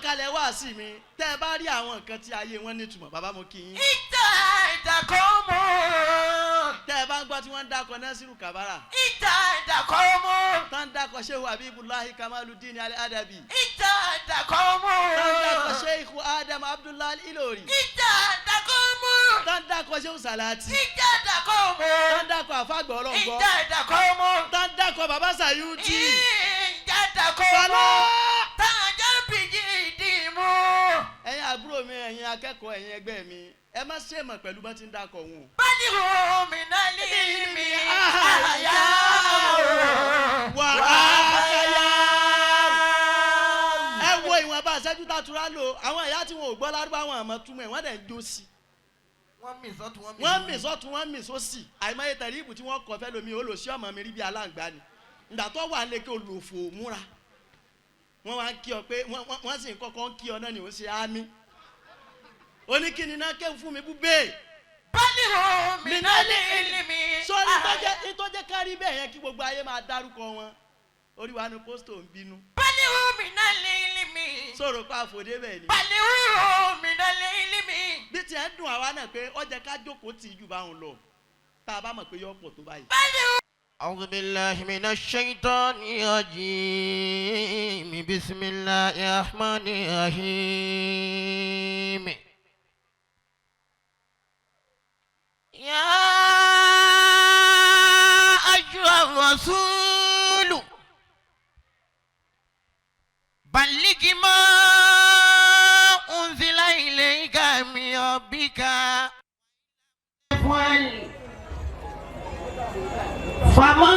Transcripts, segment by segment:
Àgbékalẹ̀ wá sí mi, tẹ́ ẹ bá rí àwọn nǹkan tí ayé wọn nítumọ̀, bàbá, mo kí yín. Ìjà ìdàkọ́ mú. Tẹ́ ẹ bá ń gbọ́ tí wọ́n ń dákọ̀ Nasiru Kabara, Ìjà ìdàkọ́ mú. tá ń dákọ̀ Shehu Abibulahi Kamaludin Al Adabi, Ìjà ìdàkọ́ mú. tá ń dákọ̀ Sheikh Adam Abdullahi Ilori, Ìjà ìdàkọ́ mú. tá ń dákọ̀ Shehu Salati, Ìjà ìdàkọ́ mú. tá ń dákọ̀ àfàgbọ̀ ọlọ́ngbọ́, Ìjà ìdàkọ́ mú. tá ń dákọ̀ bàbá Sayuti. Ìjà ìdàkọ́ mú. Bàbá. Tàjà bìjì ìdì mú. Ẹ̀yin àbúrò mi, ẹ̀yin akẹ́kọ̀ọ́, ẹ̀yin ẹgbẹ́ mi, ẹ má ṣe mọ̀ pẹ̀lú bá ti ń dákọ̀ wọn o. Bali mi náà lè mi àyà. Wà á káyà. Ẹ wo ìwọ̀nba àṣẹ́jú tàtúrà lò, àwọn ìyá tí wọn ò gbọ́ lárúbá, wọn àmọ́ túmọ̀ ẹ̀, wọ́n dẹ̀ ń jó sí i. Wọ́n mì sọ́tún, wọ́n mì. Wọ́n mì sọ́tún, wọ́n mì sósì. Àìmọye tẹ̀rí ibù tí wọ́n kọ́ fẹ́ lomi olùsí ọmọ mi rí bí aláǹgbá ni ìgbà tó wà nílé kí olùfò múra. Wọ́n wá ń kí ọ pé wọ́n sì ń kọ́kọ́ ń kí ọ náà ni ó ṣe ámì oníkíni náà ké fún mi bú bẹ́ẹ̀. Bali mi náà lè mi. Sọ́ni ìtọ́jẹ́ kárí bẹ́ẹ̀ yẹn kí gbogbo ayé máa dárúkọ wọn, orí wa ni pósítò ń bínú. Bali mi náà lè mi. Sọ̀rọ̀ pa àfòdé bẹ́ẹ̀ ni. Bali mi náà lè mi. Bí tiẹ̀ ń dùn àwa náà pé ó jẹ́ ká jókòó tì í jù báwọn lọ, tá a bá mọ̀ pé yọ pọ̀ tó báyìí. Bali. أعوذ بالله من الشيطان الرجيم. بسم الله الرحمن الرحيم. يا أيها الرسول بلغ ما أنزل إليك من ربك. فعل فما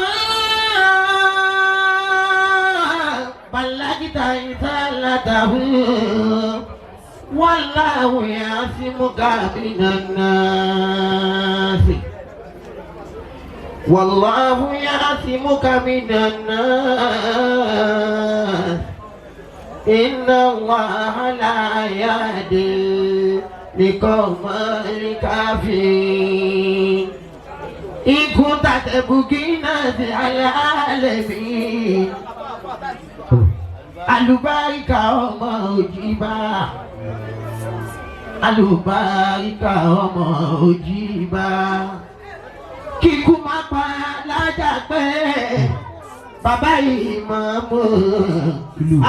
بلغت رسالته والله يعصمك من الناس، والله يعصمك من الناس، إن الله لا يهدي القوم الكافرين. إن كنت تبغي نزع العالمين، Àlùbáríkà ọmọ òjìbá, àlùbáríkà ọmọ òjìbá, kíkú má pa lájà pé bàbá ìmọ̀ọ́mọ́,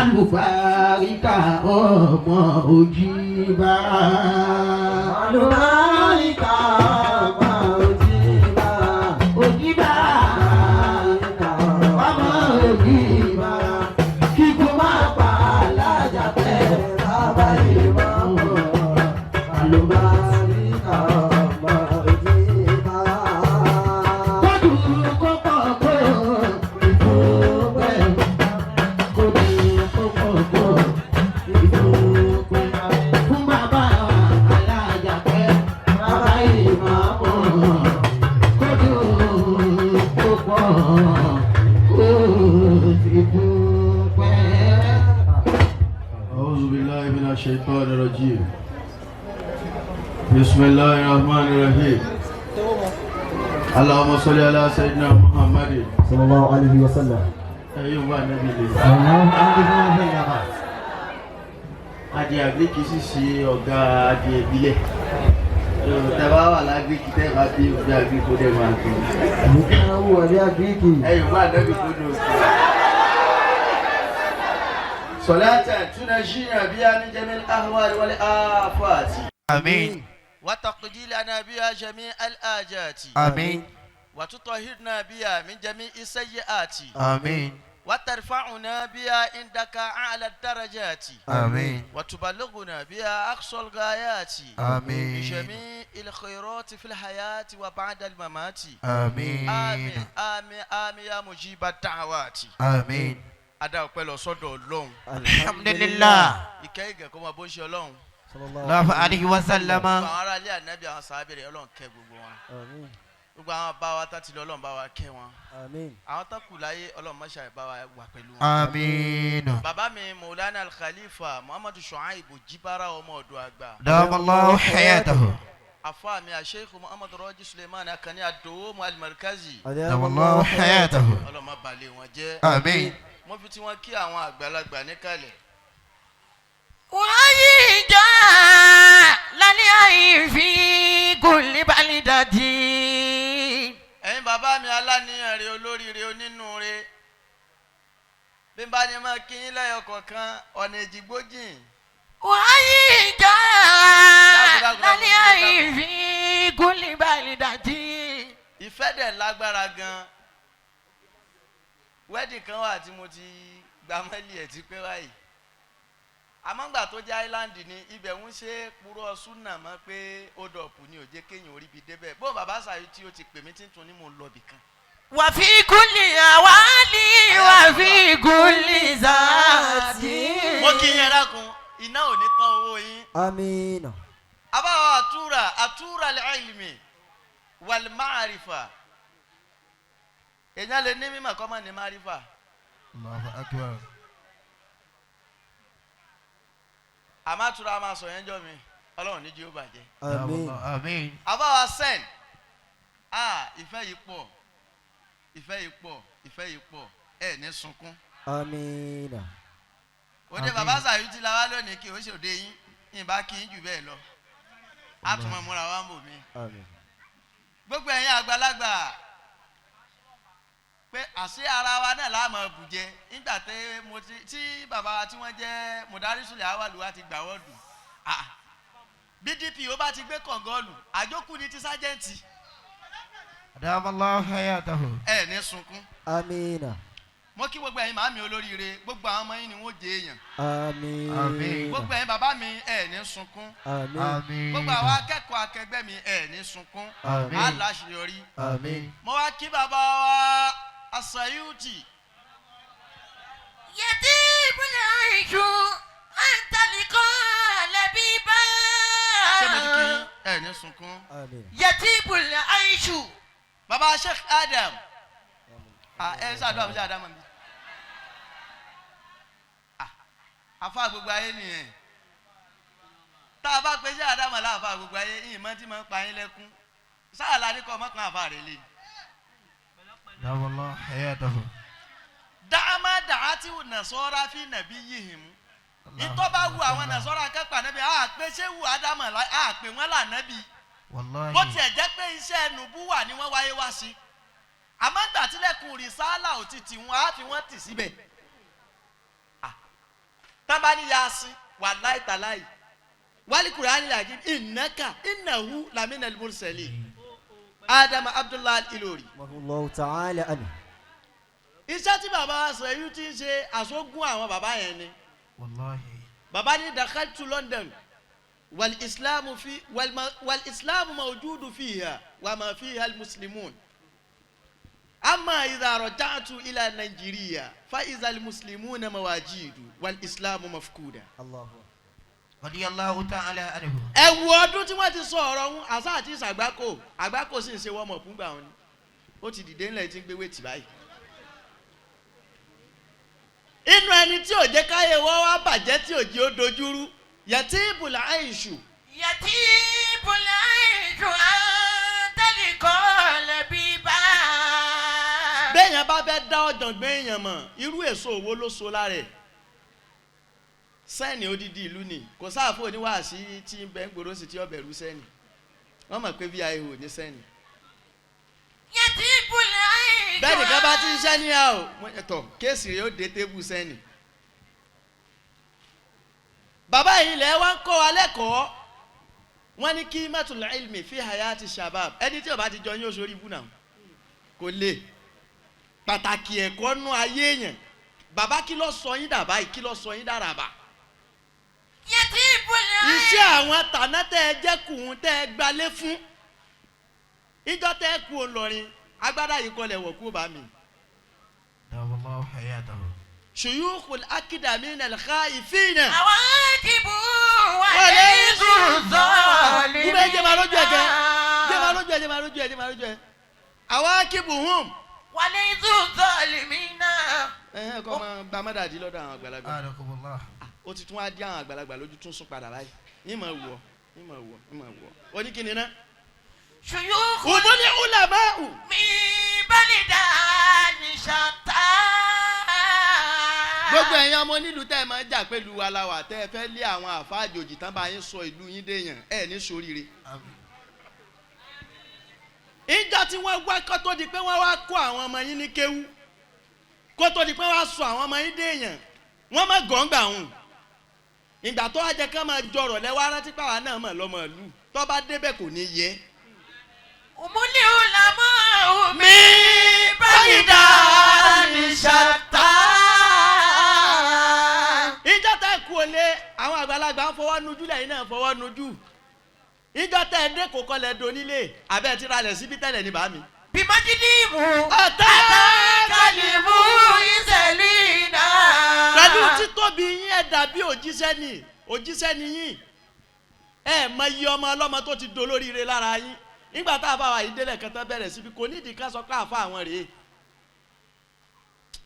àlùbáríkà ọmọ òjìbá. Àlùbáríkà ọmọ òjìbá. Òjìbá, ọmọ òjìbá, kíkú má pa lájà pé Bàbá ìmọ̀ọ́mọ́. Àlùbáríkà ọmọ òjìbá. Kódù kókó kó ìfowópẹ́, kódù kókó kó ìfowópẹ́ fún bàbá alájà pẹ́, bàbá ìmọ̀ọ́mọ́, kódù kókó kó ìfowópẹ́. أعوذ بالله من الشيطان الرجيم. بسم الله الرحمن الرحيم. اللهم صل على سيدنا محمد. صلى الله عليه وسلم. Ẹ̀yin wà níbi ilé. الله عليه وسلم. Adìẹ agric sì ṣe ọ̀gá adìẹ ìbílẹ̀. Tẹ bá wà lágric, tẹ́ bá bí ọ̀gá agric, ó dẹ̀ máa gbé. Nǹkan wọlé agric. Ẹ̀yin wà níbi tó ní oṣù. صلاة تنجينا بها من جميع الأهوال والآفات. آمين. وتقضي لنا بها جميع الآجات. آمين. وتطهرنا بها من جميع السيئات. آمين. وترفعنا بها عندك أعلى الدرجات. آمين. وتبلغنا بها أقصى الغايات. آمين. بجميع الخيرات في الحياة وبعد الممات. آمين. آمين آمين آمين يا مجيب الدعوات. آمين. Adá ọpẹ́ lọ sọ́dọ̀ Ọlọ́run. الحمد لله. Ìkẹ́ ìgẹ̀ kó máa bó ṣe Ọlọ́run. الله عليه وسلم. Gbogbo àwọn ará ilé ànábì, àwọn sàábẹ̀rẹ̀, Ọlọ́run kẹ́ gbogbo wọn. Àmín. Gbogbo àwọn bá wa tán ti lọ, Ọlọ́run bá wa kẹ́ wọn. Àmín. Àwọn tán kù láyé, Ọlọ́run mọ́ṣáì bá wa wà pẹ̀lú wọn. آمين. Bàbá mi Maulana Al-Khalifa Muhammadu Shuaibu Jibara, ọmọ ọ̀dọ̀ àgbà. دام الله حياته. Afa mi Asheikh Muhammadu Raji Suleiman Akànní Adowomu Alimarkazi. دام الله حياته. Ọlọ́run má balẹ̀ wọn jẹ́. آمين. Mo fi tí wọ́n kí àwọn àgbàlagbà níkàlẹ̀. وهيجا للعين في كل بلدة. Ẹ̀yin bàbá mi aláníyàn rẹ, olóríire, onínúure, bí n bá ní máa kí yín lẹ́yọ kọ̀ọ̀kan, ọ̀nà èjìgbó jìn. وهيجا للعين في كل بلدة. Ìfẹ́ dẹ̀ lágbára gan. Wedding kan wà tí mo ti gba mọ́lì ẹ̀ ti pẹ́ báyìí, àmọ́ ńgbà tó jẹ́ island ni ibẹ̀ ń ṣe purọ́ súnà mọ́ pé ó dọ̀pù ni ò jẹ́ kéèyàn orí bi débẹ̀ bó bàbá sàyò tí ó ti pè mí tí ń tún ní mò ń lọ bì kan. وفي كل أوالي وفي كل ذات. Mo kí yín, dákun, iná ò ní tán owó yín. Amina. Abáwa àtúrà àtúrà al-ilmi wal-ma'rifa, èèyàn lè ní mímọ̀ kọ́ mọ́ ní márífà. Allahu akbar. Àmọ́ àtúrà máa sọ yẹn jọ mi, ọlọ́run ní jí ó bàjẹ́. Amin. Àmín. Àbáwa sẹ́n, ah, ìfẹ́ yìí pọ̀, ìfẹ́ yìí pọ̀, ìfẹ́ yìí pọ̀, ẹ̀ ní sunkún. Amina. Òde bàbá Sàyútì la wá lónìí, kí o ṣòde yín yín bá kí yín jù bẹ́ẹ̀ lọ, á tún máa múra wá ń bò mí. Amin. Gbogbo ẹ̀yin àgbàlagbà, pé àṣé ara wa náà láàmú bùjẹ nígbà tẹ mo ti tí bàbá wa tí wọ́n jẹ́ mùdárísùlẹ̀ awàlúwa ti gbà wọ́ọ̀dù, ah, BDP ó bá ti gbé kọ̀ǹgọ́ọ̀lù àjókù ní ti sájẹ́ǹtì. Adamallahu hayatahu. Ẹ̀ ní sunkún. Amina. Mo kí gbogbo ẹ̀yin màámi olóríire, gbogbo àwọn ọmọ yín ni wọ́n jẹ èèyàn. Amin. Gbogbo ẹ̀yin bàbá mi, ẹ̀ ní sunkún. Amin. Àmín. Gbogbo àwọn akẹ́kọ̀ọ́ akẹgbẹ́ mi, ẹ̀ ní sunkún. Àmín. Á láṣeyọrí. Àmín. Mo wá kí bàbá wa Asayuti. يطيب العيش أنت لقلبي. Ṣé mo ti kí yín? Ẹ̀ ní sunkún. Amin. يطيب العيش. Bàbá Sheikh Adam, ah, ẹ ṣàdúrà fún Sheikh Adam mi. Ah, afa gbogbo ayé nìyẹn. Tá a bá pe Sheikh Adam aláàfáà gbogbo ayé yìí mọ́ tí mo ń pa yín lẹ́kún sáà la ní kọ́ ọmọkùnrin àfa rẹ̀ lé. Adamallahu hayatahu. Dàmà dàátì nàṣọ́ra fi nàbí yìí mú ìtọ́ bá wu àwọn nàṣọ́ra akẹ́kọ̀ọ́ ànábì, á pé ṣé wù ádámà, á pé wọ́n lànàbì. Wallahi. Bó tiẹ̀ jẹ́ pé iṣẹ́ nùbúwà ni wọ́n wáyé wá sí, àmọ́ gbà tílẹ̀kùn rìsálà ò ti tì wọ́n, á fi wọ́n tì síbẹ̀. Ah, tábà ní yasin wàláì tàláì wálé kùránì làjí ìnáka ìnáhu lamina mursali Ádámù Abdullahi Ilori. Allahu ta'ala anhu. Iṣẹ́ tí bàbá wa sọ èyí tí ń ṣe àsógún àwọn bàbá yẹn ni. Wallahi. Bàbá ní dakhaltu London wal islamu fi wal islamu mawjudu fiha wa ma fiha al muslimun, amma idha raja'tu ila Nigeria fa idha al muslimuna mawajidu wal islamu mafkuda. Allahu. Radiyallahu ta'ala anhu. Ẹ wo ọdún tí wọ́n ti sọ ọ̀rọ̀ ọ̀hún, àṣà àti ìsàgbákò àgbákò sì ń ṣe wọ́mọ̀ fúngbà wọn ni ó ti dìde ńlẹ̀ tí ń gbé wéètì báyìí. Inú ẹni tí ò jẹ́ káyé wọ́n wá bàjẹ́, tí ò jẹ́ ó dojúrú, yẹtí ìbùlà àìṣù. يطيب العيش أنت لقلبي. Béèyàn bá fẹ́ dá ọ̀jọ̀gbọ́n èèyàn mọ̀, irú èso wo ló so lára ẹ̀? Sẹ́ẹ̀nì odidi ìlú ni kò sáàfù oníwàásí tí ń bẹ ń gbòòrò sí tí ọbẹ̀ rú sẹ́ẹ̀nì, wọ́n mọ̀ pé vio ní sẹ́ẹ̀nì. يطيب العيش. Bẹ́ẹ̀ nìkan bá ti ń ṣẹ́ níyà o, ẹ̀tọ́ kéèsì rẹ̀ ó dé tébù sẹ́ẹ̀nì. Bàbá yìí lẹ́ wá ń kọ́ wa lẹ́kọ̀ọ́, wọ́n ní kí matul ilmi fi hayati shabab, ẹni tí ó bá ti jọ yín oṣù orí ibú náà kò lè pàtàkì ẹ̀kọ́ nú ayé èèyàn. Bàbá, kí ló sọ yín dà báyìí? Kí ló sọ yín dàràbà? يطيب العيش. Iṣẹ́ àwọn tàná tẹ́ ẹ jẹ́ kùn tẹ́ ẹ gbalé fún ìjọ tẹ́ ẹ kú olórin agbádá yìí kọlẹ̀ wọ̀ kú bá mi. Adamallahu hayatahu. Shuyukhul akidamina al-khaifina. عواقب وليسوا وليسوا الظالمين. Kúbẹ́ jẹ́ máa lójú ẹ̀ kẹ́, jẹ́ máa lójú ẹ̀, jẹ́ máa lójú ẹ̀, jẹ́ máa lójú ẹ̀. Awaqibuhum. وليسوا الظالمين. Ẹ̀hẹ́n, kọ́ máa gba mọ́dàdí lọ́dọ̀ àwọn àgbàlagbà. Adakumullah. Ó ti tún wá dí àwọn àgbàlagbà lójú, tún sún padà báyìí. Yín máa wù ọ́, yín máa wù ọ́, yín máa wù ọ́. Ó ní kí ni ná? شيوخ Òmùní ulama'u. من بلدان شتى. Gbogbo ẹ̀yin ọmọ onílùú tẹ́ ẹ máa ń jà pẹ̀lú aláwà tẹ́ ẹ fẹ́ lé àwọn àfa àjòjì tán bá yín sọ ìlú yín déèyàn ẹ̀ ní soríire. Ìjọ tí wọ́n wá kó tó di pé wọ́n wá kó àwọn ọmọ yín ní kéwú, kó tó di pé wọ́n wá sọ àwọn ọmọ yín déèyàn, wọ́n má gọ̀ǹgbà hùn. Ìgbà tó wá jẹ ká máa jọrọ̀ lẹ́wọ́ arántí pàwọn náà mọ̀ lọ́mọ ìlú tó bá débẹ̀ kò ní yẹ. Umuli ulama umi balida ni shatta. Ìjọ tẹ́ kú olé àwọn àgbàlagbà ń fọwọ́ nujú lẹ́yìn náà fọwọ́ nujú. Ìjọ tẹ́ dé kò kọlẹ̀ donílé abẹ́ ti ralẹ̀ síbi tẹ́lẹ̀ ní bàmí. Bimajidimu Ọ̀tá kalimu iselina. Pẹ̀lú títóbi yín ẹ̀ dàbí òjíṣẹ́ ni òjíṣẹ́ ni yín. Ẹ mọ iye ọmọ ọlọ́mọ tó ti dolóríire lára yín. Nígbà tá a bá wa yìí délẹ̀ kan tán bẹ̀rẹ̀ síbi kò nídìí ká sọ pé àfa àwọn rèé.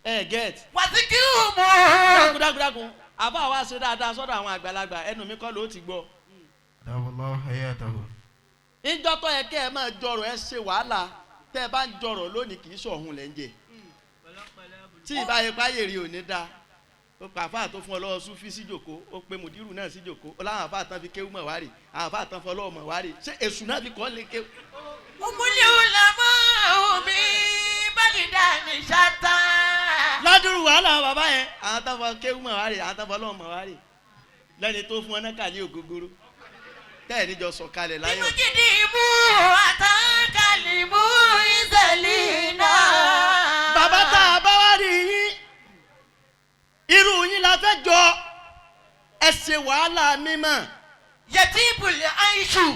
Ẹ get. Wàsíkìrùmù. Dákun àbá wa ṣe dáadáa sọ́dọ̀ àwọn àgbàlagbà ẹnu mi kọ́ ló ti gbọ́. Allahu hayatahu. Ìjọ tó yẹ kẹ́ ẹ máa jọrọ̀ ẹ ṣe wàhálà tẹ́ ẹ bá ń jọrọ̀ lónìí kì í sọ̀hún lẹ́ ń jẹ. Tí ìbáyé páyé rí ò ní da ó pa àfáà tó fún ọ lọ́wọ́ súfí síjòkó ó pe mùdírù náà síjòkó ó láwọn àfáà tán fi kéwú mọ̀ wárì àwọn àfáà tán fọlọ́wọ́ mọ̀ wárì ṣé èṣù náà fi kọ́ lé kéwú. Umuli ulama umi balida ni shatta. Ládùrú wàhálà àwọn bàbá yẹn àwọn tán fọ kéwú mọ̀ wárì àwọn tán fọlọ́wọ́ mọ̀ wárì lẹ́ni tó fún ọ náà kà ní ògógóró tẹ́ ẹ̀ níjọ sọ̀kalẹ̀ láyọ̀. Bimajidimu atakalimu iselina. Bàbá tá a bá wá rí yín irú yín la fẹ́ jọ ẹ ṣe wàhálà mímọ́. Yatibul aishu.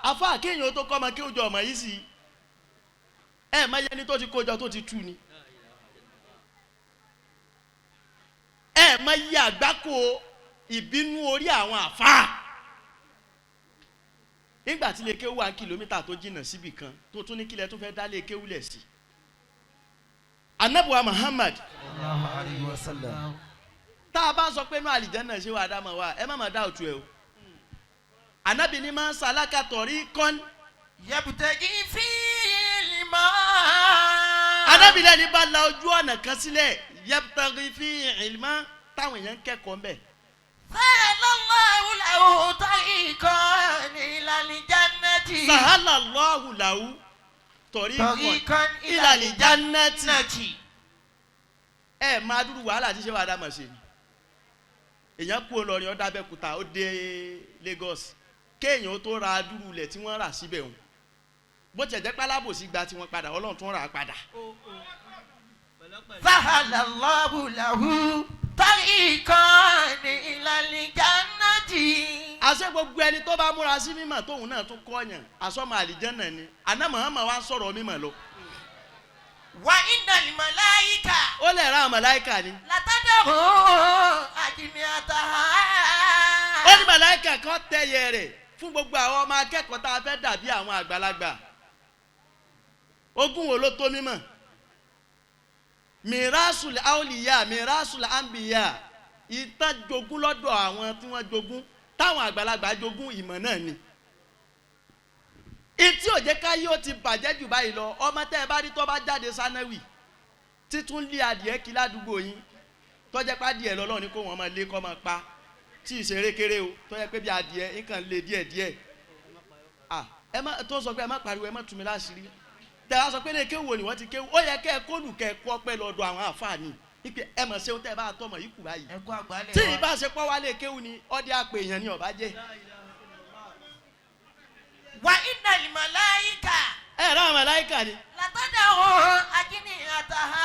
Àfa kéèyàn tó kọ́ ọmọ kí ó jọ ọmọ yìí sí ẹ má yẹni tó ti kójọ tó ti tú ni ẹ má yí àgbákò ìbínú orí àwọn àfa nígbà tí lè kéwú wá kìlómítà tó jìnnà síbì kan tó tún ní kílẹ̀ tó fẹ́ dá lè kéwú lẹ̀ sí. Anabuwa Muhammad Sallallahu alayhi wa sallam. tá a bá sọ pé inú àlìjẹ́nà ṣé wàá dá mọ̀ wá ẹ má má dá òtún ẹ o. Anabi ni máa ń salaka tọ̀rí kọ́ni. Yabtagi fil ma. Anabi lẹ́ni bá la ojú ọ̀nà kan sílẹ̀ yabtaghi fi ilma táwọn èèyàn ń kẹ́kọ̀ọ́ ń bẹ̀. Sahalallahu lahu tariqan ilal jannati. Sahala Allahu lahu tariqan Tariqan ilal jannati. jannati. Ẹ máa dúró wàhálà tí ṣé wàá dá mọ̀ ṣe ni. Èèyàn kú olórin ọ̀dà Abẹ́òkúta ó dé Lagos kéèyàn ó tó ra dúró ilẹ̀ tí wọ́n rà síbẹ̀ òun bó tiẹ̀ jẹ́ pálábòsí gba tiwọn padà Ọlọ́run tún rà á padà. Sahalallahu lahu tariqan ilal jannati. Àṣẹ gbogbo ẹni tó bá múra sí mímọ̀ tóun náà tún kọ́yàn àsọmọ àlìjẹ́nà ni àná Muhammad wa ń sọ̀rọ̀ mímọ̀ lọ. Wa innal malaika. Ó lè ra àwọn màláìkà ni. Latadahu ajnihataha. Ó ní màláìkà kan tẹ̀yẹ rẹ̀ fún gbogbo àwọn ọmọ akẹ́kọ̀ọ́ tá a fẹ́ dàbí àwọn àgbàlagbà. Ogún wo ló tó mímọ̀? Mirasul auliya mirasul anbiya ìtàn jogún lọ́dọ̀ àwọn tí wọ́n jogún táwọn àgbàlagbà jogún ìmọ̀ náà ni. Ìtí ò jẹ́ káyé ó ti bàjẹ́ jù báyìí lọ ọmọ tẹ́ ẹ bá rí tó bá jáde sánáwì títún lé adìẹ kí ládùúgbò yín tọ́jẹ́ pé adìẹ lọ́lọ́run ní kó wọ́n máa lé kọ́ máa pa tí ì ṣeré kéré o tọ́jẹ́ pé bí adìẹ nǹkan lé díẹ̀ díẹ̀. Ẹ má tó sọ pé ẹ má pariwo ẹ má tú mi láṣìírí tẹ wá sọ pé lè kéwò ni wọ́n ti kéwò ó yẹ kẹ́ ẹ kóòlù kẹ́ ẹ kọ́ pẹ́ lọ́dọ̀ àwọn àfààní ipe ẹ mọ̀ ṣé o tẹ́ ẹ bá tọmọ yìí kù báyìí Ẹ kú àgbálẹ̀ tí wa. ìbá ṣe pọ́ wálé kéwù ni ọdẹ àpè èèyàn ni ọba jẹ́. Wa innal malaika. Ẹ rà àwọn màláíkà ni. Latadahu ajnihataha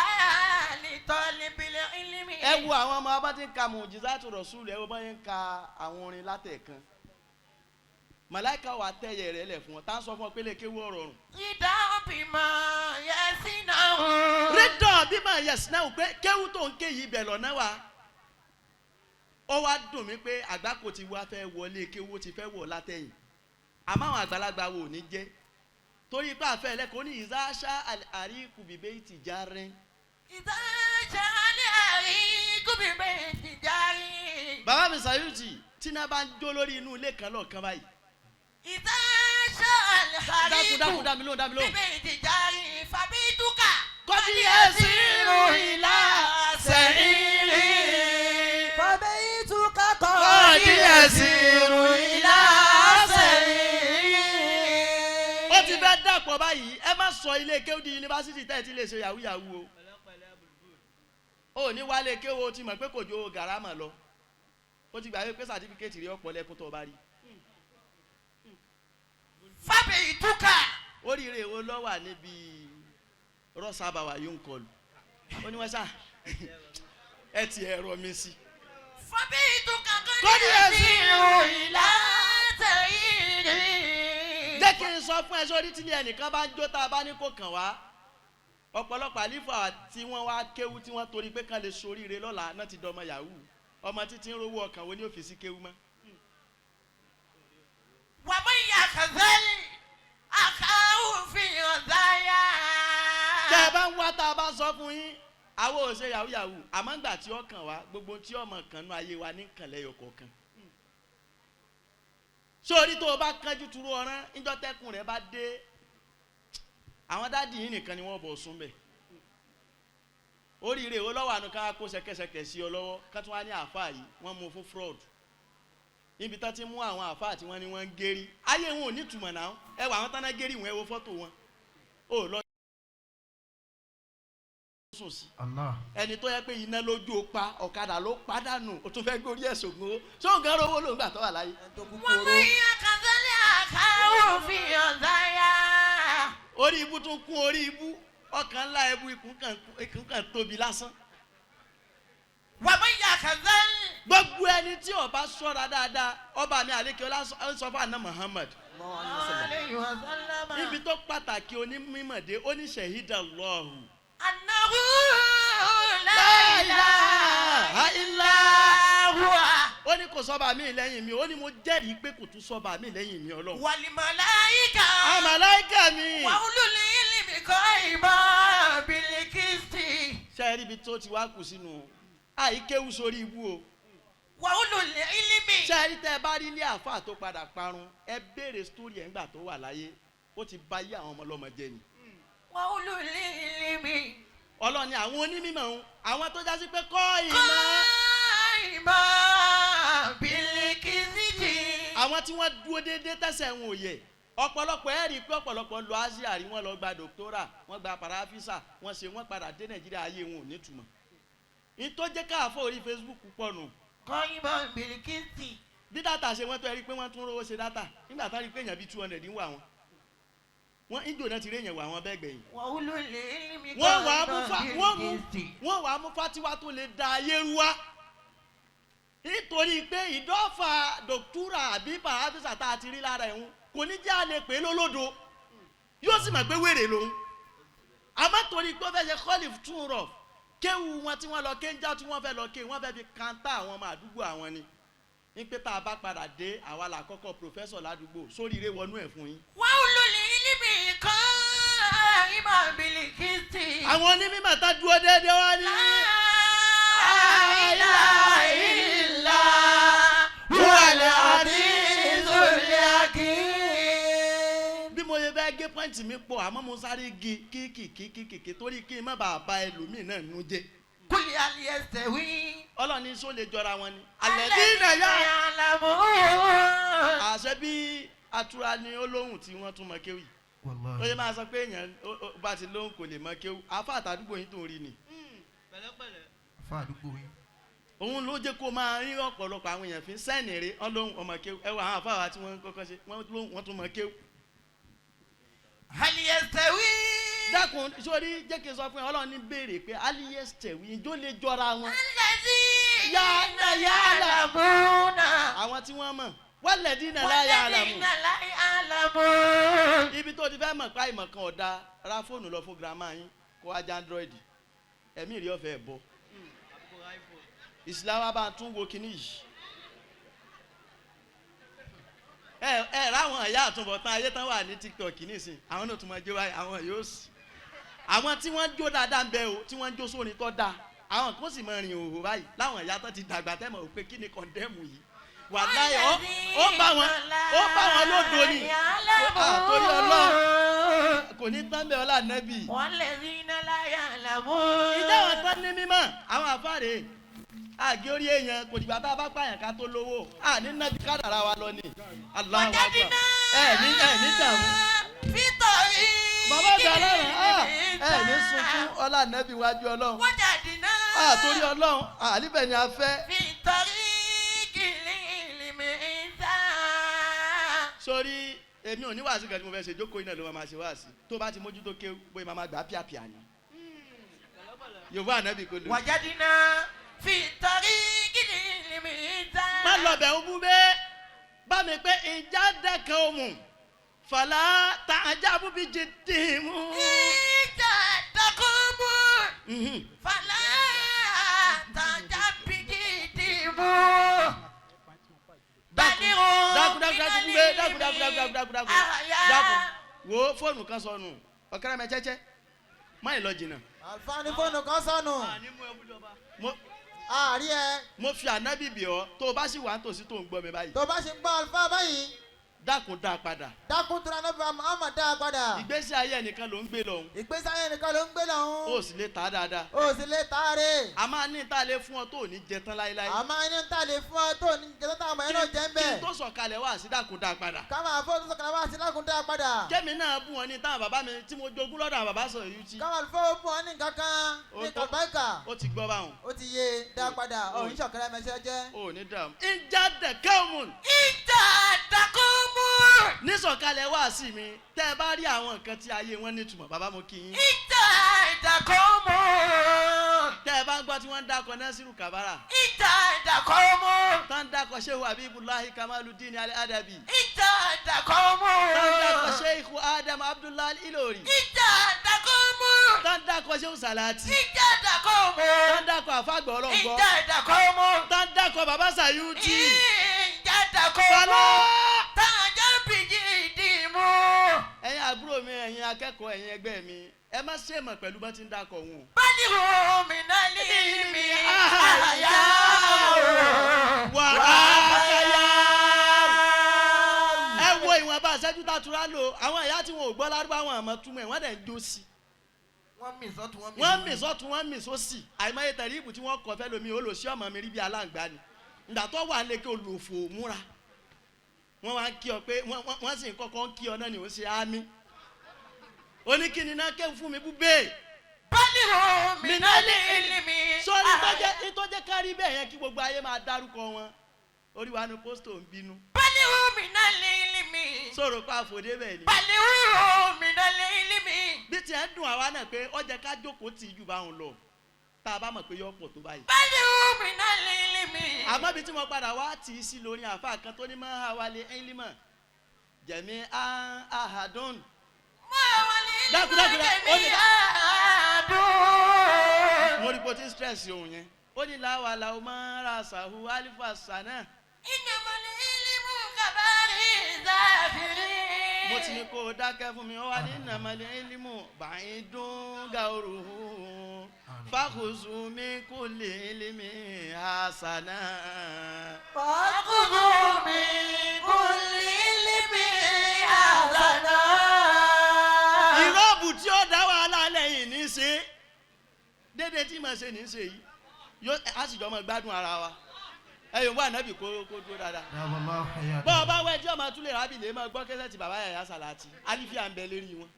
litalibil ilmi. Ẹ wo àwọn ọmọ abá ti ń ka mùjísátù rọ̀ṣúlù ẹ wo bá yẹn ń ka àwọn orin látẹ̀kan. Màláíkà wà tẹ̀yẹ̀ rẹ̀ lẹ̀ fún ọ tá a sọ fún ọ pé lè kéwù ọ̀rọ̀ rùn. Ìdáhùn bímọ yẹsìnàhù. Rédọ̀ bímọ yẹsìnàhù pé kéwù tó ń ké yìí ibẹ̀ lọ́nà wa. Ó wá dùn mí pé àgbákò ti wá fẹ́ wọlé kéwù ó ti fẹ́ wọ̀ látẹ̀yìn. Àmọ́ àwọn àgbàlagbà wo ò ní jẹ́ torí pé àfẹ́ ẹlẹ́kọ̀ọ́ ní ìzáṣá àríkù bìbẹ́ ìtìjà rẹ̀. Ìdáṣà ní àríkù bíbẹ́ ìtìjárí. Bàbá mi Sàyúùtì tíná bá ń jó lórí inú ilé kan lọ́ọ̀kan báyìí. Ìdáṣà Dákun dákun àríkù dá mi lóhùn dá mi lóhùn. bíbẹ́ ìtìjárí. Fàbítúkà. Kọ́dí ẹ̀sìn ìlà sẹ́yìn. Kọ́díyàsírù ilá sẹ́yìn. Ó ti fẹ́ dàpọ̀ báyìí. Ẹ má sọ ilé kéwú di yunifásitì tẹ́ ẹ ti lè ṣe yahoo yahoo o. Ó ní wálé kéwú, o ti mọ̀ pé kò jó gàrámà lọ. Ó ti gbà pé sàtífíkẹ́tì rí ọ̀pọ̀ lẹ́kún tó o bá rí. Fábí ìtúkà. Oríire wo ló wà níbi rọ́ṣàbàwà yóò ń kọlù? Ó ní wọ́n ṣá ẹ ti ẹ̀rọ mi sí. Fábí ìtúkà. Kọ́díyàsírù ilá sẹ́yìn. Jẹ́ kí n sọ fún ẹ, sórí tí ní ẹnìkan bá ń jó tá a bá ní kó kàn wá, ọ̀pọ̀lọpọ̀ àlífà tí wọ́n wá kéwú tí wọ́n torí pé kàn lè soríire lọ́la náà ti dọmọ yahoo. Ọmọ títí ń rówó ọkàn wo ní òfìsí kéwú mọ́. ومن يخذل أخاه في غزايا. Tẹ́ ẹ bá ń wá tá a bá sọ fún yín, àwọn ò ṣe yahoo yahoo, àmọ́ ńgbà tí ó kàn wá, gbogbo tí ọmọ kan nú ayé wa ní kàn lẹ́yọ kọ̀ọ̀kan. Sórí tó o bá kánjú turu ọ̀rán níjọ́ tẹ́kùn rẹ̀ bá dé, àwọn dádì yìí nìkan ni wọ́n bọ̀ sún bẹ̀. Oríire wo lọ́wọ́ àánú ká kó ṣẹ̀kẹ̀ṣẹ̀kẹ̀ sí ọ lọ́wọ́, ká tún wá ní àáfàá yìí wọ́n mú fún fraud, níbi tá ti mú àwọn àáfàá tí wọ́n ní wọ́n ń gérí ayé wọn ò ní ìtumọ̀ náà. Ẹ wọ àwọn tán náà gérí wọn, ẹ wo fọ́tò wọn ó lọ sùn sí. Allah. Ẹni tó yẹ pé iná lójú ó pa, ọ̀kadà ló pàdánù, ó tún fẹ́ gorí ẹ̀sùn owó sóun gan rówó lòún gbà tó wà láyé. ومن يخذل أخاه في غزايا. Orí ibú tún kún orí ibú, ọkàn ńlá ẹbú, ikùn kan tóbi lásán. ومن يخذل Gbogbo ẹni tí ó bá ṣọ́ra dáadáa, ọba mi àlékè ọlá ń sọ fún àná Muhammad عليه وسلم níbi tó pàtàkì onímọ̀dé, oníṣẹ̀hídà lọ́hùn. أنه لا إله إلا هو. Ó ní kò sọ́ba mi lẹ́yìn mi, ó ní mo jẹ́rìí pé kò tún sọ́ba mi lẹ́yìn mi Ọlọ́run. والملائكة Àwọn màláíkà mi. وأولو العلم قائما بالقسط. Ṣé ẹ rí ibi tó ti wá kù sínú àìkéwu sórí ibú o? وأولو العلم. Ṣé ẹ rí, tẹ́ ẹ bá rí ilé àáfàá tó padà parun, ẹ béèrè sítórí ẹ̀ ńgbà tó wà láyé, ó ti bá yé àwọn ọmọ ọlọ́mọ jẹ ni. وأولو العلم Ọlọ́run ni àwọn onímọ̀ ń àwọn tó já sí pé kọ́ ìmọ̀ قائما بالقسط. Àwọn tí wọ́n dúró déédéé tẹ̀sẹ̀ ń òye ọ̀pọ̀lọpọ̀, ẹ̀ rí i pé ọ̀pọ̀lọpọ̀ lọ Asia rí, wọ́n lọ gba dòkítọ́rà, wọ́n gba parafisa, wọ́n ṣe, wọ́n padà dé Nàìjíríà, ayé wọn ò nítumọ̀. Ìtọ́ jẹ́ káàfọ́ orí Facebook pọ̀ nù. قائما بالقسط. Bí data ṣe wọ́n tó, ẹ rí i pé wọ́n tún rówó ṣe data nígbà tá a rí i pé èèyàn bíi 200 ń wà wọ́n, wọ́n ìjò náà ti rí èèyàn wà wọ́n bẹ́ẹ̀ gbẹ̀yìn. وأولو العلم Wọ́n wàá mú fa قائما wọ́n mú بالقسط. wọ́n wàá mú fatiwa tó lè da ayé rú wa, nítorí pé ìdọ́fà dòkítúrà àbí parafisa tá a ti rí lára ẹ̀hún kò ní jẹ́ àlè pé lólódo, yóò sì mọ̀ pé wèrè lòun. Àmọ́ torí pé ó fẹ́ ṣe kọ́lì tún rọ̀ kéwu wọn tí wọ́n lọ kéńjá, tí wọ́n fẹ́ lọ ké, wọ́n fẹ́ fi kanta àwọn ọmọ àdúgbò àwọn ni ní pé tá a bá padà dé, àwa là kọ́kọ́ pòfẹ́sọ̀ ládùúgbò sóríire wọnú ẹ̀ fún yín. وأولو العلم قائما بالقسط. Àwọn onímọ̀ tá dúró déédéé wá ní. لا إله إلا هو العزيز الحكيم. Bí mo ṣe fẹ́ gé pọ́ǹtì mi pọ̀, àmọ́ mo sáré gé kíkìkíkìkì torí kí n má bàa ba ẹlòmíì náà nú jẹ́. قل هل يستوي Ọlọ́ni sọ lè jọra wọn ni. Alladhina الذين yá. يعلمون. Àṣẹ bí atura ni ó lóhùn tí wọ́n tún mọ kéwì. Ó Wallahi. yẹ máa sọ pé èèyàn bá ti lóhùn kò lè mọ kéwù. Àfa àtàdúgbò yín tó ń rí ni. Fa àdúgbò yín. Òun ló jẹ́ kó máa rí ọ̀pọ̀lọpọ̀ àwọn èèyàn fi sẹ́ẹ̀nì rí ọlọ́hun ọmọ kéwù. Ẹ wọ àwọn àfáà tí wọ́n kọ́kọ́ ṣe, wọ́n lóhùn, wọ́n tún mọ kéwù. هل يستوي Dákun, sórí jẹ́ kí n sọ fún ẹ, Ọlọ́run ní béèrè pé aliyestẹ̀wì ìjó lè jọra wọn. الذين يعلمون. يعلمون Àwọn tí wọ́n mọ̀ walladina la ya'lamun. والذين لا يعلمون. Ibi tó ti fẹ́ mọ̀ pa ìmọ̀ kan ọ̀dà, ra fóònù lọ fún girama yín kó wá já Android, ẹ̀mí rí ọ̀fẹ́ ẹ̀ bọ́. Ìsìláwá bá tún wo kinní yìí. Ẹ ẹ ráwọn ìyá àtúbọ̀tán ayé tán wà ní TikTok nísìn, àwọn náà tún máa jó báyìí, àwọn yóò sì. Àwọn tí wọ́n jó dáadáa ń bẹ o, tí wọ́n jó sórin tó dáa, àwọn kan sì máa rìn òhò báyìí láwọn ìyá tó ti dàgbà tẹ́ mọ̀ pé kí ni kọ̀ndẹ́mù yìí wàláyé. Ó bá wọn lódo ni. Torí Ọlọ́run, kò ní tán bẹ́ẹ̀ ọlá nẹ́bì. والذين لا يعلمون. Ìjà àwọn tán ní mímọ́, àwọn àfáàrè Àgé orí èèyàn kò dìgbà tá a bá pààyàn ká tó lówó. À ní nájú kádàrá wa lọ ni. Allahu Akbar. Ẹ ní dààmú. Fítọ̀rí. Bàbá mi alára ẹ ní sunkún ọlá nẹ́bí wájú Ọlọ́run. Wajadina. Torí Ọlọ́run àlíbẹ̀ ni a fẹ́. Fítọ̀rí kìlì ìlìmí ìta. Sórí èmi ò ní wàásù kan tí mo fẹ́ ṣe, jókòó iná ló máa ṣe wàásù. Tó bá ti mójútó ké bóyá máa gbà píàpíà ni. Yorùbá ànábì kò lò. Wajadina. Fítọ̀rí kìlì ìlìmí ìta. Má lọ bẹ̀ ń bú bẹ́ẹ̀ bá mi pé ìjà dẹ́kan òmù fàlà tá a jábù bí jìdí mú. Ìjà dàkúmù. Fàlà tá a jábì jìdí mú. Dákun dákun dákun gbé dákun dákun dákun dákun dákun dákun wo fóònù kan sọnù ọ̀kẹ́rẹ́ mẹ jẹ́jẹ́ má ì lọ jìnnà. Àlùfáà ní fóònù kan sọnù. Àárí ẹ. Mo fi ànábì bì ọ́ tó o bá sì wà nítòsí tó ń gbọ́ mi báyìí. Tó o bá sì ń gbọ́ àlùfáà báyìí. Dákun dá a padà. Dákun tura náà bá Muhammad dá a padà. Ìgbésí ayé ẹnìkan ló ń gbé lọ́hùn. Ìgbésí ayé ẹnìkan ló ń gbé lọ́hùn. O sì lè tà á dáadáa. O sì lè tà á rè. A máa ní ta lè fún ọ tó ò ní jẹ tán láéláé. A máa ní ta lè fún ọ tó ò ní jẹ tán táwọn ọmọ yẹn náà jẹ ń bẹ̀. Kí n tó sọ̀kalẹ̀ wá sí dákun dá a padà. Ká máa fọ́ tó sọ̀kalẹ̀ wá sí dákun dá a padà. Kémi náà bù wọn ní táwọn bàbá mi tí mo jogún lọ́dọ̀ àwọn bàbá sọ̀rọ̀ yìí ti. Ká máa fọ́ bù wọn ní kankan ní kàlùbáríkà. Ó ti gbọ́ báwọn. Ó ti yé dá padà ọ̀ ní sọ̀kalẹ̀ mẹ́sẹ̀ jẹ́. Ó ní dààmú. Ìjà dẹ̀kẹ́mùn. Ìjà dàkúmù. Nísọ̀kalẹ̀ wá sí mi tẹ́ ẹ bá rí àwọn nǹkan tí ayé wọn nítumọ̀ bàbá mo kí yín. Ìjà ìdàkọ́mù. Tẹ́ ẹ bá ń gbọ́ tí wọ́n ń dákọ̀ Nasiru Kabara. Ìjà ìdàkọ́mù. Tá ń dákọ̀ Shehu Abibulahi Kamaludin Al-Adabi. Ìjà ìdàkọ́mù. Tá ń dákọ̀ Shehu Adam Abdullahi Ilori. Ìjà ìdàkọ́mù. Tá ń dákọ̀ Shehu Salati. Ìjà ìdàkọ́mù. Tá ń dákọ̀ Àfàgbọ̀ Ọlọ́ngbọ́. Ìjà ìdàkọ́mù. Tá ń dákọ̀ Bàbá Sayuti. Ìjà ìdàkọ́mù. Bàbá. Ẹ̀yin àbúrò mi, ẹ̀yin akẹ́kọ̀ọ́, ẹ̀yin ẹgbẹ́ mi, ẹ má ṣe mọ̀ pẹ̀lú bá ti ń dákọ̀ wọn. Báyìí mi náà lè mi àyà wà á kàyà. Ẹ wo ìwọ̀nba àṣẹ́jú tá a tura lò, àwọn ìyá tí wọn ò gbọ́ lárúbá wọn àmọ́ túmọ̀ ẹ̀ wọ́n dẹ̀ ń jó sí i. Wọ́n mì sọ́tún wọ́n mì sọ́tún wọ́n mì sósì. Àìmọye tẹ̀rí ibù tí wọ́n kọ̀ fẹ́ lomi olùsí ọmọ mi rí bí aláǹgbá ni. Ìgbà tó wà lé kí olùfò múra. Wọ́n wá ń kí ọ pé wọ́n sì ń kọ́kọ́ ń kí ọ náà ni ó ṣe ámì. Oníkíni náà ké fún mi bú bẹ́ẹ̀. Báyìí mi náà lè mi. Sọ́ni tó jẹ́ kárí bẹ́ẹ̀ yẹn kí gbogbo ayé máa dárúkọ wọn. Orí wa ni pósítò ń bínú. Báyìí mi náà lè mi. Sọ̀rọ̀ pa àfòdé bẹ́ẹ̀ ni. Báyìí mi náà lè mi. Bí tiẹ̀ ń dùn àwa náà pé ó jẹ́ ká jókòó tì í jù bá òun lọ. Tá a bá mọ̀ pé yọ pọ̀ tó báyìí. Báyìí mi náà lè mi. Àmọ́ ibi tí mo padà wá tì í sí lórí àfa kan tó ní máa ha wálé ẹ́ńlímọ̀ jẹ̀mí àhàdùn. Dákun dákun dákun ó ní mo rí po tí stress òun yẹn. Ó ní láwa la ó máa ń ra sàhù alifa sànà. Ìnàmọ̀lẹ̀ ìlímù kàbárì záfìrí. Mo ti ní kó o dákẹ́ fún mi, ó wá ní ìnàmọ̀lẹ̀ ìlímù bàyín dún gàrú. Fàkùsù mi kò lè lè hasana. Fàkùsù mi kò lè lè hasana. Ìrọ́bù tí ó dá wàhálà lẹ́yìn ní í ṣe. Dédé tí màá ṣe ní í ṣe yìí. Yóò á sì jọ máa gbádùn ara wa. Ẹ yóò wá ànábì kó dúró dáadáa. Bọ́ ọ bá wẹ́ tí ọmọ túlẹ̀ rábì lè máa gbọ́ kẹ́sẹ̀ tí bàbá yàyà sàlátì. Alífíà ń bẹ lérí wọn.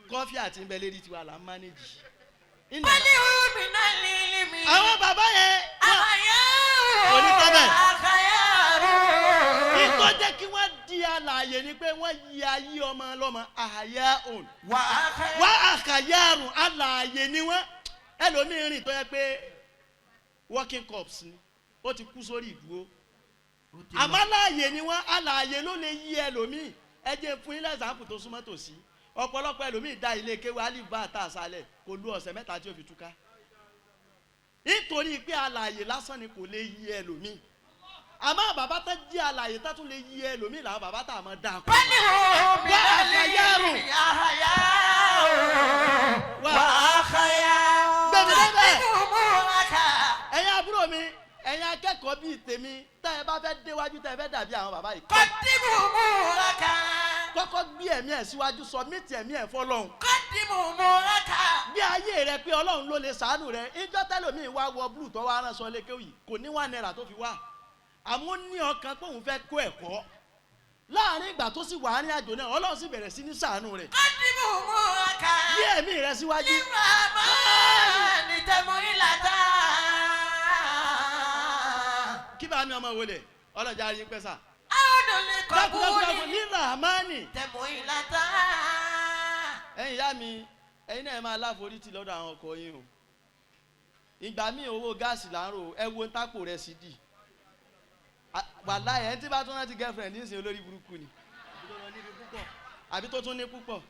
Kọ́fí àti ń bẹ lérí tiwa là ń mánéjì. Báyìí mi náà lè mi. Àwọn bàbá yẹn. Àyà Onítọ́bẹ̀. Àkàyà rò. Ìtọ́ jẹ́ kí wọ́n di alààyè ni pé wọ́n yí ayé ọmọ lọ́mọ àyà òun. Wà á kàyà. Wá àkàyà àrùn alààyè ni wọ́n. Ẹlòmíín rìn tó yẹ pé working corps ni ó ti kú sórí ìdúró. Àmọ́ alààyè ni wọ́n, alààyè ló lè yí ẹlòmíín. Ẹ jẹ́ fún yín lẹ́sàmpù tó súnmọ́ tòsí. Ọ̀pọ̀lọpọ̀ ẹlòmíín dá ilé kéwú alíbá àtàsálẹ̀ kò lu ọ̀sẹ̀ mẹ́ta tí ó fi túká. Nítorí pé alààyè lásán ni kò lè yí ẹlòmíín. Àmọ́ bàbá tó jẹ́ alààyè tó tún lè yí ẹlòmíín làwọn bàbá tá a mọ̀ dáa kọ́. Báyìí mi Wà á náà lè kàyà rò. mi àyà rò. Wà á kàyà. Gbẹ̀mí débẹ̀. Báyìí Ẹ̀yin àbúrò mi, ẹ̀yin akẹ́kọ̀ọ́ bíi tèmi, tá ẹ bá fẹ́ déwájú tá ẹ fẹ́ dàbí àwọn bàbá yìí. Kọ́dìbù múra kan. Kọ́kọ́ gbé ẹ̀mí ẹ̀ síwájú, sọ mí ti ẹ̀mí ẹ̀ fọlọ́hún. Kọ́dìbù Kọ́dìmù múraka. Bí ayé rẹ pé Ọlọ́run ló lè sàánú rẹ. Ìjọ tẹ́lòmíì wá wọ blue tó wá ránṣọ lékè yìí kò ní ₦1 tó fi wá. Àmọ́ ó ní ọkàn pé òun fẹ́ kó ẹ̀kọ́. Láàárín ìgbà tó sì wà ní àjò náà, Ọlọ́run sì bẹ̀rẹ̀ sí ní sàánú rẹ̀. Kọ́dìmù múraka. Bí ẹ̀mí rẹ síwájú. Lirahmani tẹ̀mú ìlàtà. Kí bá mi ọmọ wọlé, ọlọ́jà rí pẹ́ sà. Àwọn olè Dákúdákúdákú kọ̀bùnì ní Rahmani. tẹ̀mú ìlàtà. Ẹ̀yin ìyá mi, ẹ̀yin náà máa láforítì lọ́dọ̀ àwọn ọkọ yín o. Ìgbà míì owó gáàsì là ń rò, ẹ wo tápò rẹ̀ sí dì. Wàláhì ẹni tí bá tún rántí girlfriend ní ìsìn olórí burúkú ni. Àbí tó tún ní púpọ̀.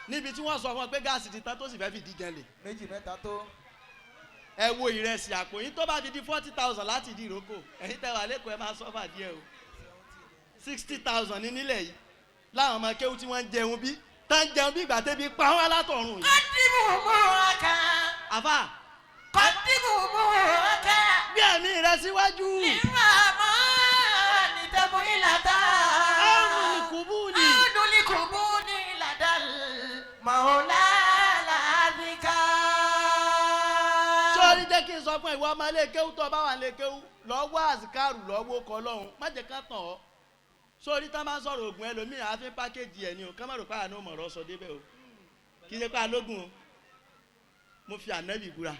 Níbi tí wọ́n sọ fún ọ pé gáàsì ti tán tó sì fẹ́ fi díjẹ lè. Méjì mẹ́ta tó. Ẹ wo ìrẹsì àpò yín tó bá fi di 40,000 láti ìdí ìrókò. Ẹ̀yin tẹ́ wà lẹ́kọ̀ọ́ ẹ máa sọ́fà díẹ̀ o. 60,000 ní nílẹ̀ yìí. Láwọn ọmọ kéwú tí wọ́n ń jẹun bí tá ń jẹun bí ìgbà tẹ́bi pa wọ́n látọ̀run yìí. Kọ́dìmù múraka. Àfà Kọ́dìmù múraka. gbé ẹ̀mí rẹ síwájú. Lirahmani tẹ̀mú ìlàtà. Àrùn ìkúbúlì. Àwọn olùkùnbùnì làdàl màólà làdìkà. Sọ́ọ́rí jẹ́ kí n sọ fún ìwọ ọmọ ilé kéwú tó bá wà nílé kéwú lọ wá àsìkárù lọ́wọ́ kọ lọ́hùn má jẹ́ ká tàn ọ́. Sórí tá máa ń sọ̀rọ̀ ògùn ẹlòmíì àfi pákéjì ẹ̀ ni o ká má rò pé àánú mọ̀rọ̀ sọ débẹ̀ o. Kì í ṣe pé alógún o. Mo fi ànábì búra.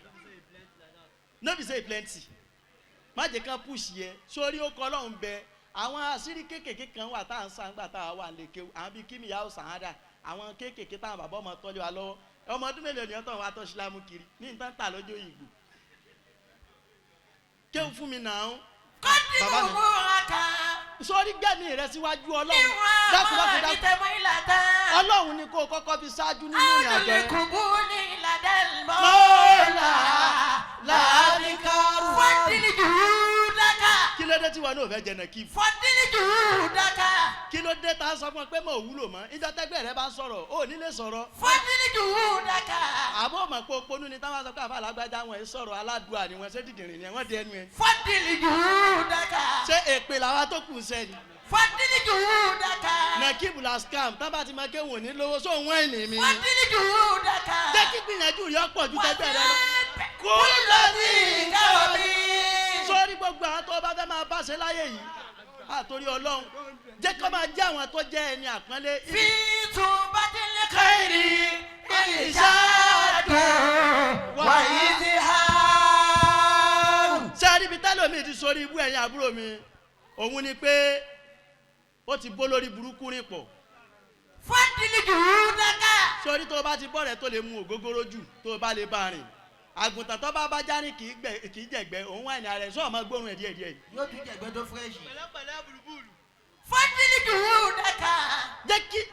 No be say plenty. Má jẹ́ ká push yẹ. Sórí ó kọ lọ́hùn bẹ. Àwọn àṣírí kéékèèké kan wà tá à ń sàn gbà tá a wà nílé kéwú. Àwọn bíi kíni ìyá ọ̀sán á dà. Àwọn kéékèèké táwọn bàbá ọmọ tọ́jú wa lọ́wọ́. Ọmọ ọdún mélòó ni wọ́n tọ̀ wá tọ́ sílámù kiri ní nǹkan tà lọ́jọ́ ìgbò. Kéwú fún mi nàá. Kọ́dìmù múraka. Sórí gbẹ̀mí rẹ síwájú Ọlọ́run. Dákun dákun Lirahmani dákun. tẹ̀mú ìlàtà. Ọlọ́run ni kó o kọ́kọ́ fi ṣáájú nínú ìrìn àjò rẹ. Olùkùnbùnì làdàl Mọ́lá màólà làdìkà. Fọ́dìlì jùúdàkà. Kí ló dé tí wọn náà fẹ́ jẹ nàkífù? Fọ́dìlì jùúdàkà. Kí ló dé tá a sọ fún ọ pé mo ò wúlò mọ́? Ìjọ tẹ́gbẹ́ rẹ bá ń sọ̀rọ̀, ó ní lè sọ̀rọ̀. Fọ́dìlì jùúdàkà. Àbọ̀ mọ̀ pé oponú ni táwọn sọ pé àfa alágbájá wọn ẹ sọ̀rọ̀ aládùá ni wọn ṣé dìdìrín ni wọ́n di ẹnu ẹ. Fọ́dìlì jùúdàkà. Ṣé èpè làwa tó kù ń sẹ́ni? Fọ́dìlì jùúdàkà. Nàkíbù la scam tá bá ti máa kéwòn ní lówó sóun wáìnì mi. Fọ́dìlì jùúdàkà. Jẹ́ kí gbìyànjú rẹ̀ ọ̀pọ̀ ju tẹ́gbẹ́ rẹ lọ. Kúlọ̀dì kárọ̀bì. Sórí gbogbo àwọn tó bá fẹ́ máa bá ṣe láyé yìí àtòrí Ọlọ́run jẹ́ kó máa jẹ́ àwọn tó jẹ́ ẹni àpọ́nlé. Fi túbátìlì khairi ìṣáàdùn wà ìdíhàrù. Ṣé ẹ ríbi tẹ́lómi ti sórí ibú ẹ̀yin àbúrò mi òun ni pé ó ti bó lórí burúkú rìn pọ̀. Fọ́dìlì jùúdàkà. Sórí tó bá ti bọ́ rẹ̀ tó lè mu ògógóró jù tó bá lè bá rìn àgùntàn tó bá bá já rìn kì í jẹ̀gbẹ́ òun wà ní ara ẹ̀ sọ́ọ̀ máa gbóòórùn ẹ̀ díẹ̀díẹ̀ yìí. Yóò tún jẹ̀gbẹ́ tó fúrẹ́ṣì. Fọ́dìlì jùúdàkà.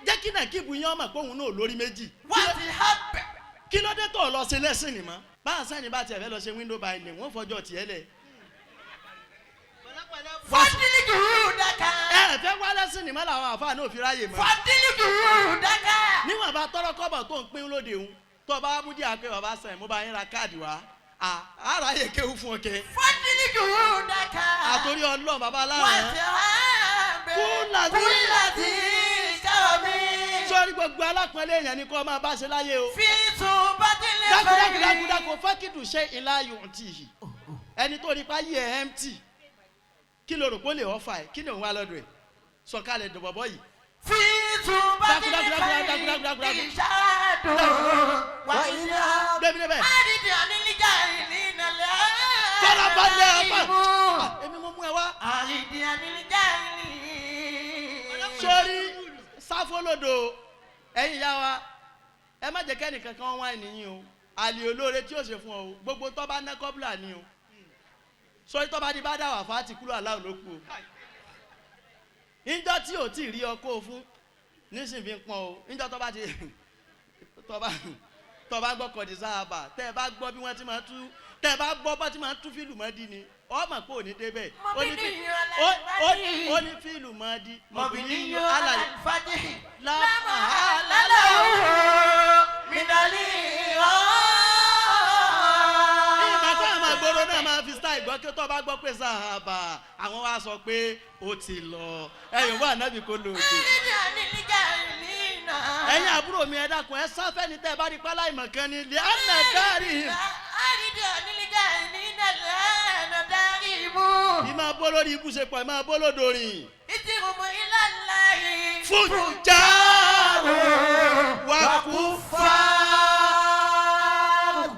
Jẹ́ kí nàkíbu yín ọmọ pé òun náà lórí méjì. Wọ́n ti hábẹ̀. Kí ló dé tó lọ ṣe lẹ́sìn ni mọ́? Báà sẹ́ni bá tiẹ̀ fẹ́ lọ ṣe window binding wọ́n fọjọ́ tiẹ̀ lẹ̀. Fọ́dìlì jùúdàkà. Ẹ fẹ́ wá lẹ́sìn ni mọ́ làwọn àfáà náà fi ráyè mọ́. Fọ́dìlì jùúdàkà. Níwọ̀n bá tọ́rọ́ kọ́bọ̀ tó ń pín lóde òun tó bá mú díà pé bàbá sàn mo bá yín ra káàdì wá àráyè kéwú fún ọkẹ. Fọ́dìlì jùúdàkà. Àtòrí Ọlọ́run bàbá Wọ́n aláàrán. ti hábẹ̀. Kúlàdì. Kúlàdì kárọ̀bì. Sórí gbogbo alápọ̀nlé èèyàn ni kó máa bá ṣe láyé o. Fi túbátìlì Dákúdákú khairi. dákúdákú fákìdù ṣe ìlà yòó tì í. Ẹni tó rí páyé ẹ̀ empty. Kí ló rò pé ó lè ọ́fà ẹ̀? Kí ni òun wá lọ́dọ̀ ẹ̀? Sọ̀kalẹ̀ dọ̀bọ̀bọ̀ yìí. Fi túbátìlì Dákúdákú dákúdákú. khairi ìṣáàdùn wà ìdíhàrù. Débi débẹ̀. Àdìdì ànílíjà ìlínàlẹ̀ Fara balẹ̀ àfà. àìmú. Èmi mo mú ẹ wá. Àdìdì ànílíjà ìlí. Sórí sáfólódò ẹ̀yin ìyá wa ẹ má jẹ́ kẹ́nìkan kan wá ènìyàn o. Àlè olóore tí yóò ṣe fún ọ o. Gbogbo tó bá ná kọ́bùlà ni o. Sórí tó bá di bá dà wà fún àti kúrò aláwọ̀ ló kú o. Níjọ́ tí ò tí ì rí ọkọ fún nísìnyí fi ń pọn o. Níjọ́ tó bá ti tó bá gbọ́ kọ̀dí sáàbà tẹ́ ẹ bá gbọ́ bí wọ́n ti máa tú tẹ́ ẹ bá gbọ́ bá ti máa tú fílù mọ́ di ni ọmọ pé òní débẹ̀ ó ní fílù mọ́ di Mọ̀bìnrin alàlẹ́ alàlùfáàjì. lámà Lálàó mìnàlí ìgbà táwọn máa gbòòrò náà máa fi style gbọ́ kí tó bá gbọ́ pé sáàbà àwọn wa sọ pé ó ti lọ ẹ̀yìn wà nábì kó lò òkè. Àdìdì ànílíjà ìlínàlẹ̀ Ẹ̀yin àbúrò mi, ẹ dákun, ẹ sáfẹ́ ní tẹ́ ẹ bá rí pálá ìmọ̀ kan ní ilé àná dárì. Ìmọ̀ bó lórí ibú ṣe pọ̀, ìmọ̀ bó lódò rìn. Fújàrò wàkúfà.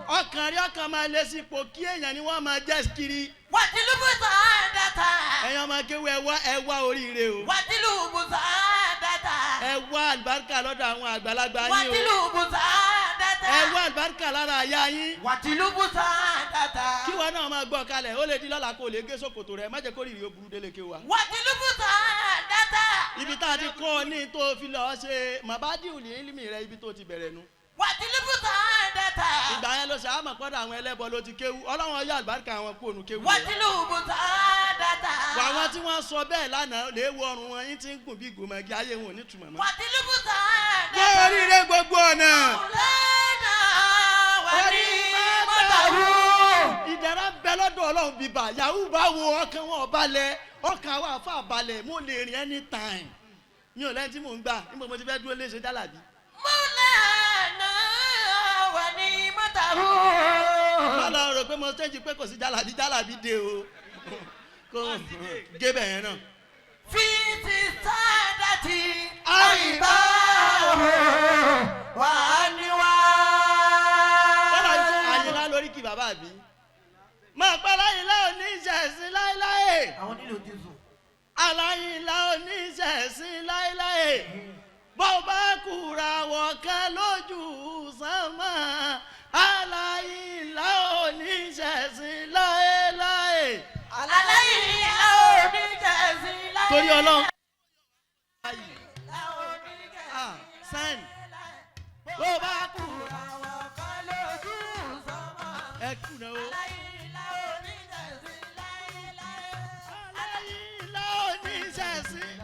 Ọkàn rí ọkàn máa lé sí ipò kí èèyàn ni wọ́n máa jẹ́ kiri. Wàtìlúbù sàádàtà. Ẹ̀yin ọmọ kéwú, ẹ wá, ẹ wá oríire o. Wàtìlúbù sàádàtà. Ẹ wá àlùbáríkà lọ́dọ̀ àwọn àgbàlagbà yín o. Wàtìlúbù sàádàtà. Ẹ wá àlùbáríkà lára àyà yín. Wàtìlúbù sàádàtà. Kí wọn náà máa gbọ́ kalẹ̀, ó lè di lọ́la kó lè gé ṣòkòtò rẹ̀, má jẹ́ kó rìrì ó burú délé ké wa. Wàtìlúbù sàádàtà. Ibi tá a ti kọ́ ọ ní tó fi lọ́ọ́ ṣe màbádìí ní ìlímì rẹ, ibi tó ti bẹ̀rẹ̀ nu. Wàtìlúbù sàádàtà. Ìgbà yẹn ló ṣe àmọ̀ pọ́dọ̀ àwọn ẹlẹ́bọ ló ti kéwú, ọlọ́wọ́n yọ àlùbáríkà àwọn kú ònú kéwú rẹ̀. Wàtìlúbù sàádàtà. Wà àwọn tí wọ́n sọ bẹ́ẹ̀ lánàá lè wọ ọrùn wọn yín tí ń gùn bí gòmọ̀gì, ayé wọn ò ní túmọ̀ mọ́. Wàtìlúbù sàádàtà. Gbé oríire gbogbo ọ̀nà. Mọ̀lẹ́nà wà ní mọ́tàrú. Ìdára ń bẹ lọ́dọ̀ ọlọ́run bíbà yahoo bá wo ọkàn wọn balẹ̀, ọkàn àwọn àfa balẹ̀, mo lè rìn anytime, mi ò lẹ́yìn tí mò ń gbà níbo mo ti fẹ́ dúró léṣe jálàbí. Mọ̀lẹ́nà wà ní mọ́tàrú. Má lọ rò pé mo ṣéǹjì pé kò sí jálàbí, jálàbí dé o, kò gé bẹ̀ yẹn náà. Fi ti sáadàtì. Àyìnbá Wà ní wá. Bọ́lá àyìnlá lórí kí bàbá mi. Máa pẹ́ láyìnlá ò ní ìṣẹ̀sìn láéláé. Àwọn nílò Jésù. Aláyìnlá ò ní ìṣẹ̀sìn láéláé. Bó bá kúra wọ̀ kan lójú sánmà. Aláyìnlá ò ní ìṣẹ̀sìn láéláé. Aláìlá ò ní jẹ̀sìn láéláé. Torí Ọlọ́run. Ah, send. Bó bá kúra ẹ kùnà o. Aláyìnlá ò ní ìṣẹ̀sìn.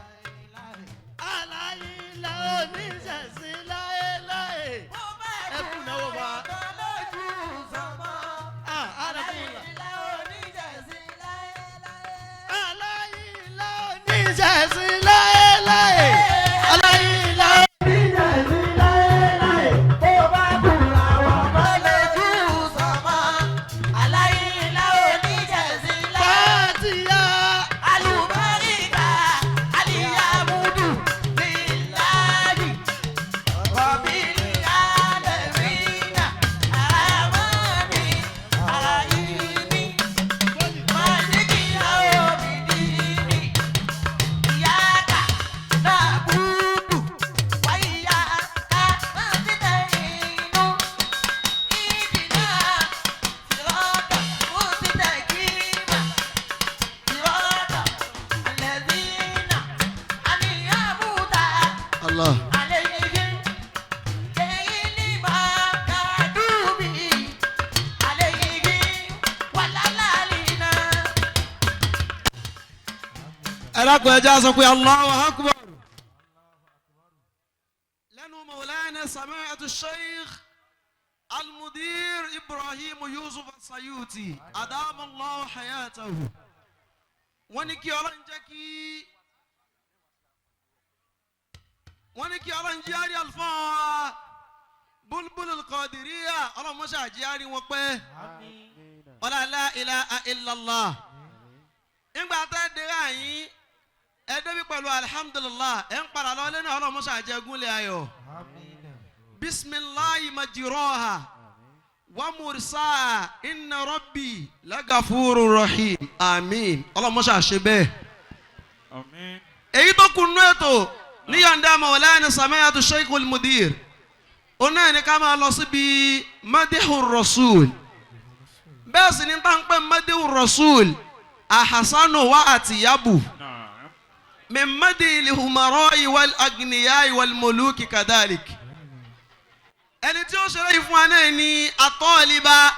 Aláyìnlá ò ní ìṣẹ̀sìn láéláé. Ẹ kùnà o wa. Ah, aláyìnlá. Aláyìnlá ò ní ìṣẹ̀sìn láéláé. Aláyìnlá ò ní ìṣẹ̀sìn láéláé. Fàtíyà. Alùbáríkà, aliyamudu, lillahi, rabbil alamina, aramani, arahimi, maliki yawmidini, iyaka na'budu wa iyaka nasta'inu, ihdina sirata mustaqima. صراط الذين أنعمت Allah. عليهم غير المغضوب عليهم ولا الضالين. Ẹ dákun, ẹ jẹ́ á sọ pé Allahu Akbar. Lẹ́nu Mawlana Sami'atu Sheikh Al-Mudir Ibrahim Yusuf Asayuti Adamu Allahu hayatahu. Wọ́n ní kí Ọlọ́run jẹ́ kí wọ́n ní kí Ọlọ́run jẹ́ àrí àlùfáà Bulbul Al-Qadiriyya, Ọlọ́run mọ́ṣáà jẹ́ àrí wọn pẹ́. Ọlá la ilaha illallah. Nígbà tá a dé àyín, ẹ débi pẹ̀lú alhamdulillah, ẹ ń padà lọ lẹ́nu, ọlọ́mọṣà jẹ́gúnlẹ̀ ayọ̀. Bisimilahi majiraha wa mursaha inna rabbi lagafuru rahim, amin. Ọlọ́mọṣà ṣe bẹ́ẹ̀. Èyí tó kù nú ètò níyànjú mawlana samayatu sheikhul mudir, òun náà ní ká máa lọ síbi madihu rasul. Bẹ́ẹ̀ sì ni tá ń pẹ́ madihu rasul ahasanu wa atiyabu min madi lihumaroi wal agniyai wal muluki kadalik. Ẹni tí ó ṣeré yìí fún wa náà ni atọ́ọ̀lìba.